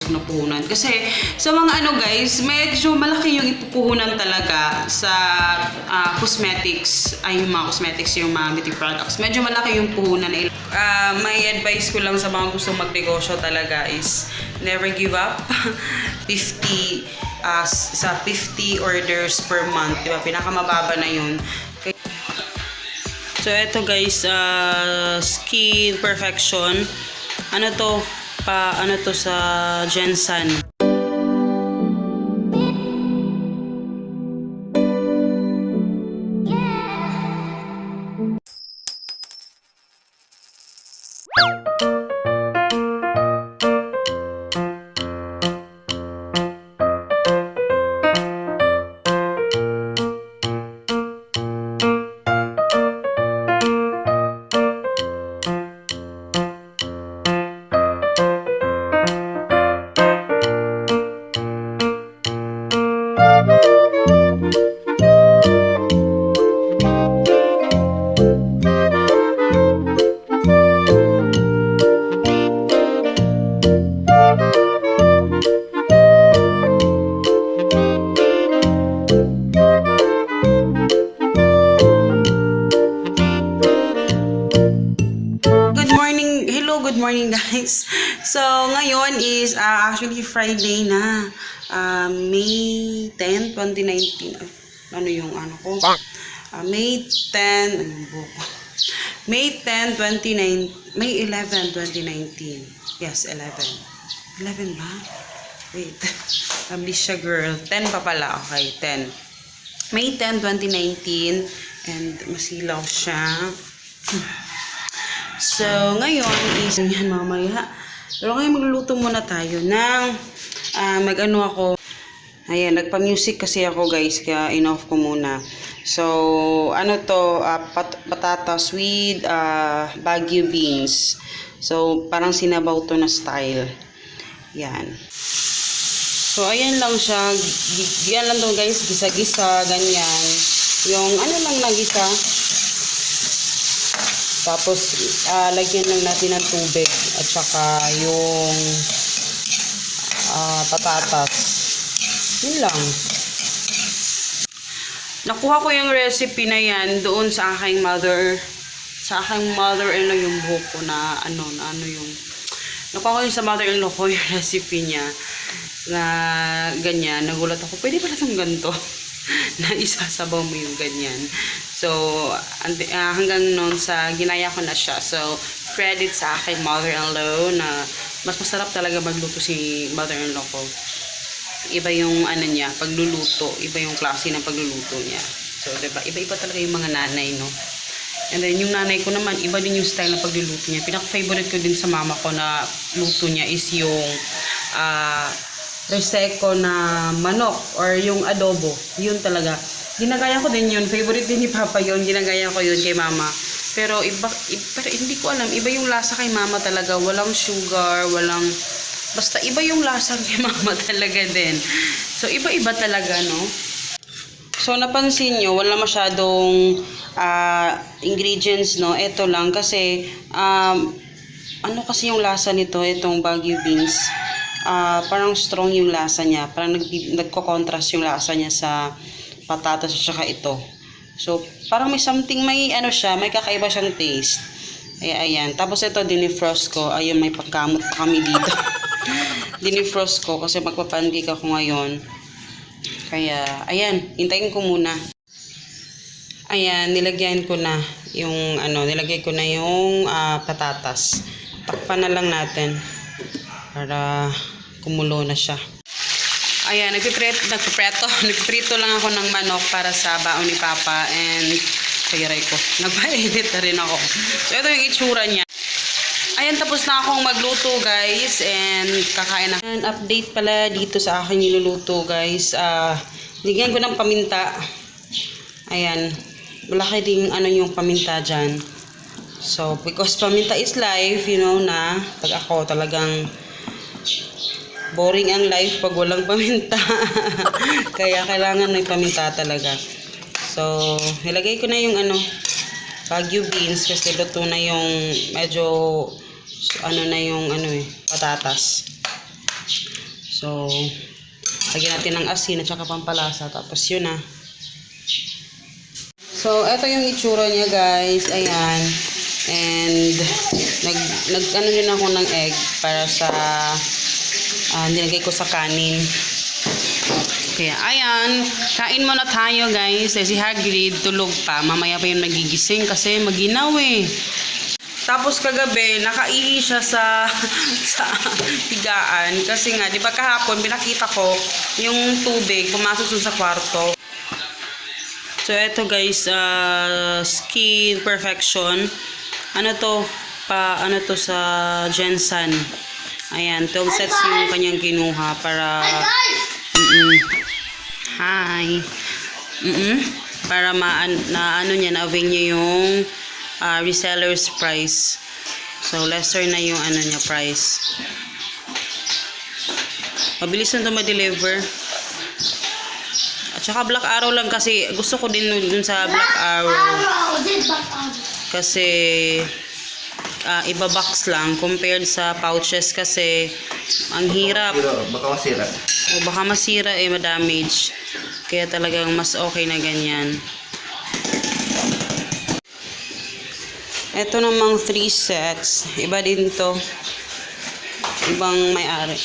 ko na puhunan. Kasi sa mga ano guys, medyo malaki yung ipupuhunan talaga sa cosmetics, ay yung mga cosmetics, yung mga beauty products. Medyo malaki yung puhunan. May advice ko lang sa mga gustong magnegosyo talaga is never give up. 50 orders per month, diba? Pinakamababa na yun. So, eto guys, Skin Perfection. Ano to? Ano to sa Jensen. Good morning guys. So ngayon is actually Friday na. May 10, 2019. Ano yung ano ko? May 10, anong buko? May 10, 29, May 11, 2019. Yes, 11. 11 ba? Wait. Ambisya girl. 10 pa pala. Okay, 10. May 10, 2019. And masilaw siya. So, ngayon is yan mamaya. Pero ngayon magluluto muna tayo ng mag-ano ako. Ayan, nagpa-music kasi ako guys, kaya in-off ko muna. So, ano to, patatas with Baguio beans. So, parang sinabaw to na style. Yan. So, ayan lang siya. Yan lang to guys, gisa-gisa, ganyan. Yung ano lang nagisa. Tapos, lagyan lang natin ng tubig at saka yung patatas. Yun lang. Nakuha ko yung recipe na yan doon sa aking mother. Sa aking mother-in-law yung buhok ko na ano yung... Nakuha ko yung sa mother-in-law ko yung recipe niya. Na ganyan. Nagulat ako, pwede pala itong ganito. Na isasabaw mo yung ganyan. So, hanggang noon sa ginaya ko na siya. So, credit sa aking mother-in-law na mas masarap talaga magluto si mother-in-law ko. Iba yung ano niya, pagluluto. Iba yung klase ng pagluluto niya. So, diba? Iba-iba talaga yung mga nanay, no? And then, yung nanay ko naman, iba din yung style ng pagluluto niya. Pinaka-favorite ko din sa mama ko na luto niya is yung reseko na manok or yung adobo. Yun talaga. Ginagaya ko din yun. Favorite din ni Papa yun. Ginagaya ko yun kay Mama. Pero pero hindi ko alam. Iba yung lasa kay Mama talaga. Walang sugar, walang... Basta iba yung lasa kay Mama talaga din. So, iba-iba talaga, no? So, napansin nyo, wala masyadong ingredients, no? Ito lang kasi, ano kasi yung lasa nito, itong Baguio beans. Parang strong yung lasa niya. Parang nagko-contrast yung lasa niya sa patatas at saka ito. So, parang may something, may ano siya, may kakaiba siyang taste. Ayan. Tapos ito, dinifrost ko. Ayun, may pagkamot pa kami dito. Dinifrost ko kasi magpapancake ako ngayon. Kaya, ayan, hintayin ko muna. Ayan, nilagyan ko na yung, nilagay ko na yung patatas. Takpan na lang natin para kumulo na siya. Ayan, nagpiprito lang ako ng manok para sa baon ni Papa and kayaray ko. Nagpainit na rin ako. So, ito yung itsura niya. Ayan, tapos na akong magluto guys and kakain na. And update pala dito sa aking niluluto guys. Ligyan ko ng paminta. Ayan, malaki din yung paminta dyan. So, because paminta is life, you know na, pag ako talagang boring ang life pag walang paminta. Kaya kailangan may paminta talaga. So, nilagay ko na yung Baguio beans kasi luto na yung medyo na yung patatas. So, lagyan natin ng asin at saka pampalasa. Tapos yun na. So, ito yung itsura niya guys. Ayan. And, ano din ako ng egg para sa, nilagay ko sa kanin. Kaya, ayan. Kain muna tayo guys. Si Hagrid, tulog pa. Mamaya pa yun magigising kasi maginaw eh. Tapos kagabi, nakaihi siya sa higaan. Kasi nga, di ba kahapon, pinakita ko yung tubig, pumasok dun sa kwarto. So, eto guys, Skin Perfection. Ano to sa Jensen. Ayan, 12 sets yung kanyang kinuha para... Hi! Para na-ano niya, na-avail niya yung reseller's price. So, lesser na yung ano niya, price. Mabilis na ito ma-deliver. At saka Black Arrow lang kasi gusto ko din dun sa Black Arrow. Kasi iba-box lang compared sa pouches kasi ang hirap. Baka masira. O baka masira ma-damage. Kaya talagang mas okay na ganyan. Ito namang 3 sets. Iba din to. Ibang may-ari.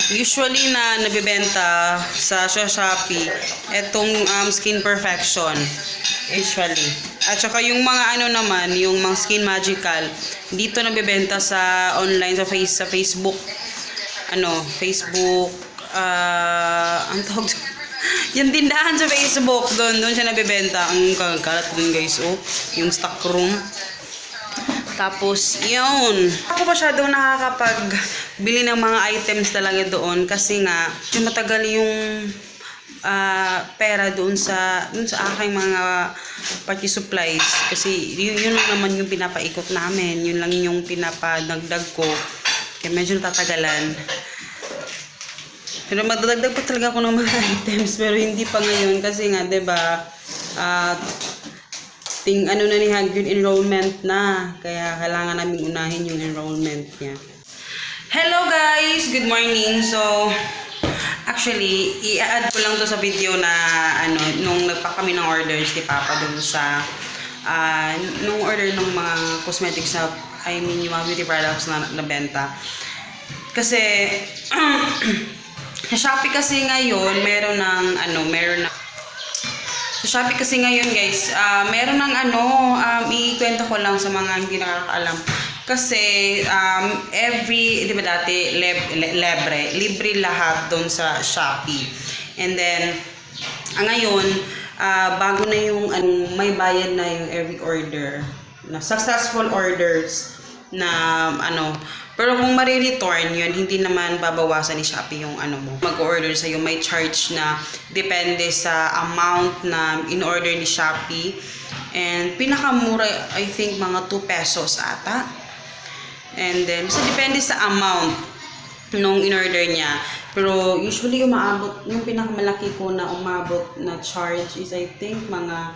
Usually na nabibenta sa Shopee, etong Skin Perfection. Usually. At saka yung mga ano naman, yung mga Skin Magical, dito nabibenta sa online, sa Facebook. Facebook, ang tawag yung tindahan sa Facebook, doon siya nabibenta. Ang kalat dun guys, yung stock room. Tapos, yun. Ako masyadong nakakapagbili ng mga items talaga doon kasi nga, yung matagal yung pera doon sa aking mga party supplies. Kasi yun lang naman yung pinapaikot namin. Yun lang yung pinapadagdag ko. Kaya medyo natatagalan. Pero magdadagdag pa talaga ako ng mga items. Pero hindi pa ngayon kasi nga, diba, ano na ni Hagrid, enrollment na. Kaya kailangan namin unahin yung enrollment niya. Hello guys! Good morning! So, actually, i-add ko lang to sa video na nung nagpa kami ng orders ni Papa dun sa nung order ng mga cosmetics na, yung mga beauty products na nabenta. Kasi, sa Shopee kasi ngayon, meron sa Shopee kasi ngayon guys, meron ng ikwento ko lang sa mga hindi nakakaalam. Kasi, di ba dati, libre lahat doon sa Shopee. And then, ngayon, bago na yung, may bayad na yung every order, na successful orders, na, pero kung marireturn yun, hindi naman babawasan ni Shopee yung mo. Mag-order sa'yo, may charge na depende sa amount na in-order ni Shopee. And pinakamura, I think, mga 2 pesos ata. And then, so depende sa amount nung in-order niya. Pero usually umaabot, yung pinakamalaki ko na umabot na charge is I think mga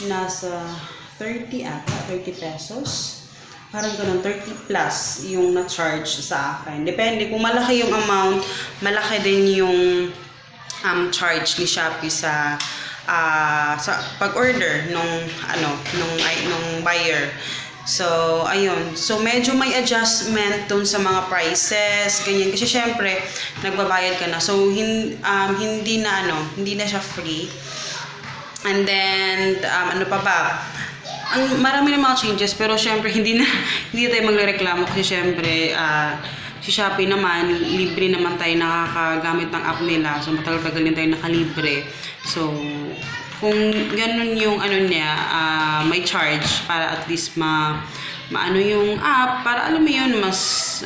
nasa 30 ata, 30 pesos. Parang ganun, 30 plus yung na-charge sa akin. Depende, kung malaki yung amount, malaki din yung charge ni Shopee sa pag-order nung buyer. So, ayun. So, medyo may adjustment dun sa mga prices, ganyan. Kasi syempre, nagbabayad ka na. So, hindi na siya free. And then, ano pa ba? Marami na mga changes, pero syempre hindi tayo magrereklamo kasi syempre si Shopee naman, libre naman tayo nakakagamit ng app nila. So matagal-tagal din tayo nakalibre. So kung ganun yung niya, may charge para at least maano yung app, para alam mo yun,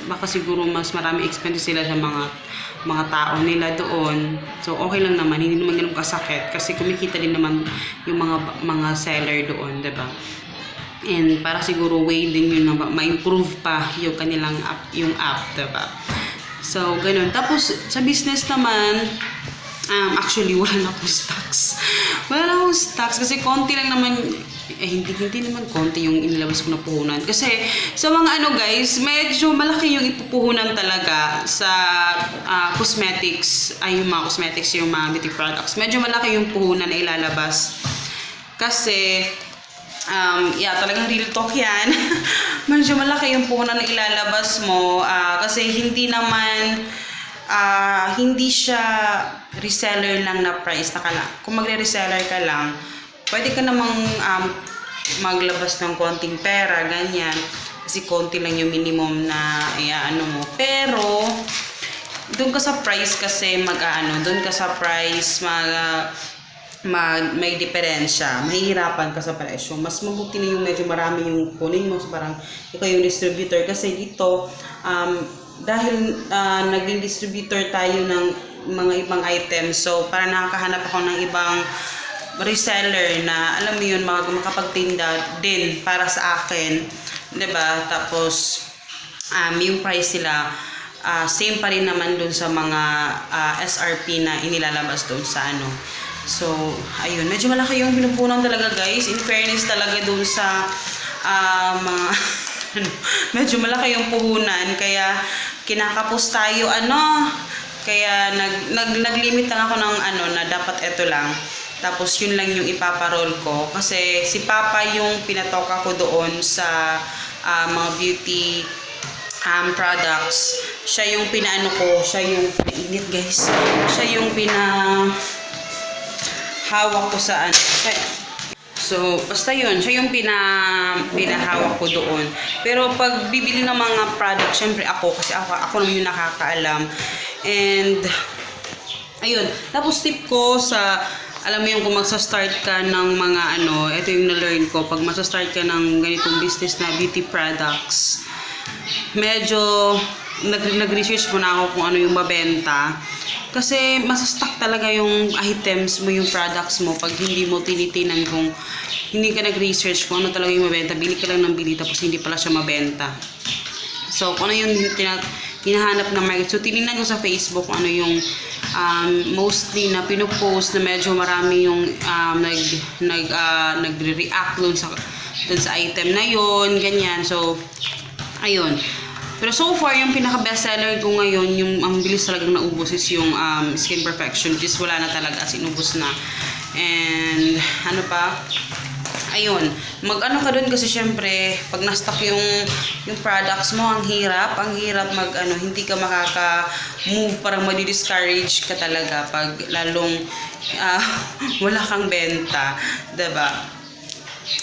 baka siguro mas marami expenses sila sa mga tao nila doon. So okay lang naman, hindi naman ganun kasakit kasi kumikita din naman yung mga seller doon, 'di ba? And para siguro way din yun na ma-improve pa yung kanilang app, diba? So, ganun. Tapos, sa business naman, actually, wala na akong stocks. Wala na akong stocks kasi konti lang naman hindi naman konti yung inilabas ko na puhunan. Kasi sa mga ano guys, medyo malaki yung ipupuhunan talaga sa cosmetics, ay yung mga cosmetics, yung mga beauty products. Medyo malaki yung puhunan na ilalabas. Kasi, talagang real talk yan. Medyo malaki yung puhunan na ilalabas mo. Kasi hindi naman, hindi siya reseller lang na price na kala. Kung magre-reseller ka lang, pwede ka namang maglabas ng konting pera, ganyan. Kasi konti lang yung minimum na ano mo. Pero, doon ka sa price kasi doon ka sa price may diferensya. Mahihirapan ka sa presyo. Mas mabuti na yung medyo marami yung kunin mo. So, parang ikaw yung distributor. Kasi dito, dahil naging distributor tayo ng mga ibang items, so parang nakakahanap ako ng ibang reseller na alam mo yun, makapagtinda din para sa akin, 'di ba? Tapos yung price nila same pa rin naman dun sa mga SRP na inilalabas dun sa ano. So ayun, medyo malaki yung pinupunan talaga guys, in fairness talaga dun sa mga medyo malaki yung puhunan, kaya kinakapos tayo kaya naglimit lang ako ng na dapat ito lang. Tapos yun lang yung ipaparol ko. Kasi si Papa yung pinatoka ko doon sa mga beauty products. Siya yung pinaano ko. Siya yung init guys. Siya yung pinahawak ko sa So, basta yun. Siya yung pinahawak ko doon. Pero pag bibili ng mga product, syempre ako. Kasi ako naman yung nakakaalam. And, ayun. Tapos tip ko alam mo yung kung magsa-start ka ng mga ito yung na-learn ko, pag magsa-start ka ng ganitong business na beauty products, medyo nag-research mo na ako kung ano yung mabenta. Kasi masastock talaga yung items mo, yung products mo, pag hindi mo tinitinan kung hindi ka nag-research kung ano talaga yung mabenta, bili ka lang ng bili tapos hindi pala siya mabenta. So, kung ano yung hinahanap ng market. So, tinignan ko sa Facebook kung ano yung mostly na pinupost na medyo marami yung nagre-react dun sa item na yon, ganyan. So, ayun. Pero so far, yung pinaka-bestseller ko ngayon, yung ang bilis talagang naubos is yung Skin Perfection, which is wala na talaga, as inubos na. And, ano pa? Ayun, mag-ano ka dun kasi syempre, pag na-stock yung products mo, ang hirap hindi ka makaka-move, parang madi-discourage ka talaga pag lalong wala kang benta, diba?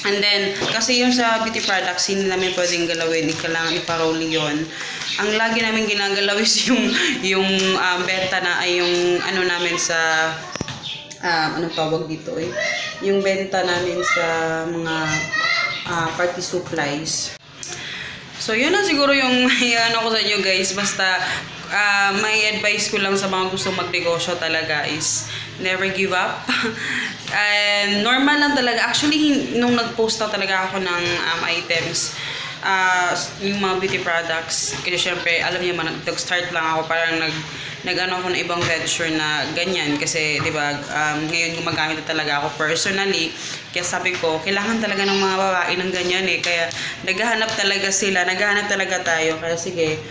And then, kasi yung sa beauty products, hindi namin pwedeng galawin, kailangan iparol yun. Ang lagi namin ginagalaw is yung benta na ay yung namin sa anong tawag dito yung benta namin sa mga party supplies. So yun na siguro yung ko sa inyo guys. Basta may advice ko lang sa mga gusto magnegosyo talaga is never give up. And normal lang talaga. Actually, nung nag-post na talaga ako ng items, yung mga beauty products, kasi syempre alam niyo man, nag-start lang ako, parang nag-ano ako ng ibang venture na ganyan kasi 'di ba ngayon gumagamit na talaga ako personally, kaya sabi ko kailangan talaga ng mga babae ng ganyan kaya naghahanap talaga tayo, kaya sige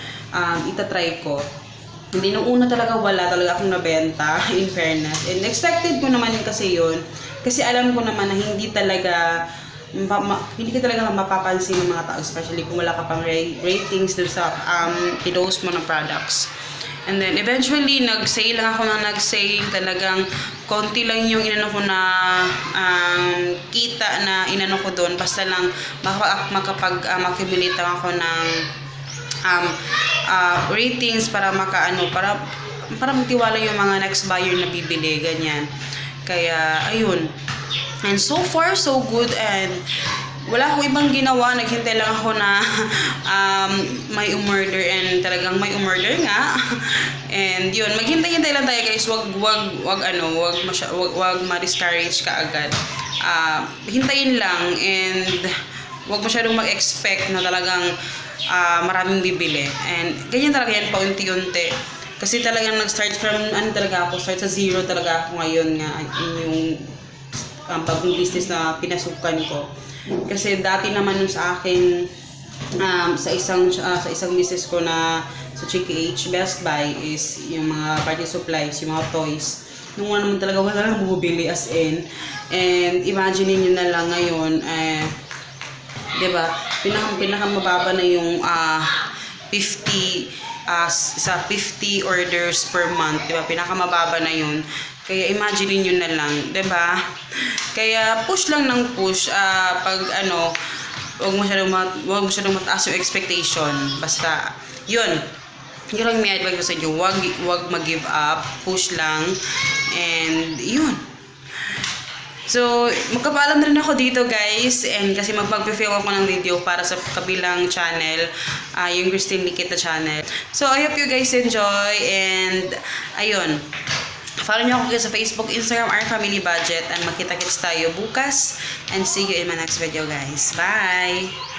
itatry ko. Hindi nung una talaga wala talaga akong nabenta in fairness, and expected ko naman kasi yun kasi alam ko naman na hindi ka talaga mapapansin ng mga tao, especially kung wala ka pang ratings dun sa pinost mo ng products. And then, eventually, nag-sale lang ako talagang konti lang yung inano ko na kita na inano ko doon. Basta lang makapag-accumulate ako ng ratings para para magtiwala yung mga next buyer na bibili, ganyan. Kaya, ayun. And so far, so good. And wala akong ibang ginawa, naghintay lang ako na may umorder, and talagang may umorder nga. And yun, maghintay-hintay lang tayo guys, wag ma-discourage ka agad. Hintayin lang, and wag masyadong mag-expect na talagang maraming bibili. And ganyan talaga yan, paunti-unti. Kasi talagang nag-start from, start sa zero talaga ako ngayon nga, yung bagong business na pinasukan ko. Kasi dati naman nun sa akin, sa isang business ko na sa HK Best Buy is yung mga party supplies, yung mga toys. Nung ano naman talaga, wala lang bumibili as in. And imagine niyo na lang ngayon, diba, pinakamababa na yung 50 sa 50 orders per month, diba? Pinakamababa na yun. Kaya imagine niyo na lang, diba? Kaya push lang ng push, pag ano, wag masyadong mataas yung expectation. Basta, yun lang may advice ko sa inyo. Wag mag-give up, push lang, and yun. So, magkapaalam na rin ako dito guys, and kasi magpag-film ako ng video para sa kabilang channel, yung Christine Nikita channel. So, I hope you guys enjoy, and ayun, follow niyo ako sa Facebook, Instagram, Our Family Budget, and magkita-kits tayo bukas, and see you in my next video guys. Bye!